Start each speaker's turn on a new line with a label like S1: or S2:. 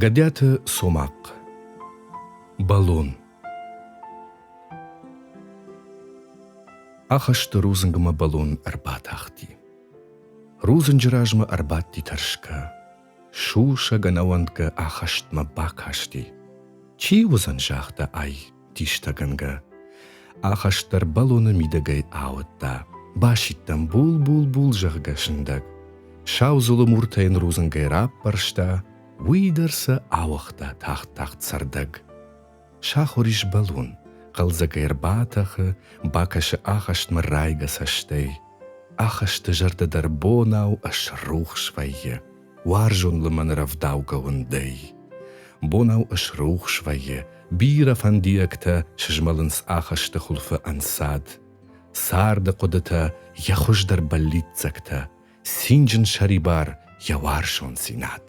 S1: Гӕдиаты Цомахъ. Бӕлон. Ахӕсты рудзынгмӕ бӕлон ӕрбатахти. Рудзынджы размӕ ӕрбадти тӕрсгӕ. Сусӕг ӕнӕуӕндгӕ ахӕстмӕ бакасти. Чи уыдзӕн, загъта ай, дистӕгӕнгӕ. Ахӕст дӕр бӕлоны мидӕгӕй ауыдта. Басидтӕм бул-бул-бул, зӕгъгӕ, сындӕг. Сау дзулы муртӕ йын рудзынгӕй раппӕрста, уый дӕр сӕ ауагъта тагъд-тагъд цӕрдӕг. Сахуыр ис бӕлон, хъӕлдзӕгӕй ӕрбатӕхы, бакӕсы ахӕстмӕ райгӕ цӕстӕй. Ахӕсты зӕрдӕ дӕр бонау ӕсрухс вӕййы, уарзон лымӕн рӕвдаугӕ уындӕй. Бонау ысрухс вӕййы, бирӕ фӕндиӕгтӕ сызмӕлынц ахӕсты хуылфы ӕнцад. Царды хъуыдытӕ йӕ хуыздӕр бӕллиццӕгтӕ, цинджын сӕрибар йӕ уарзондзинад.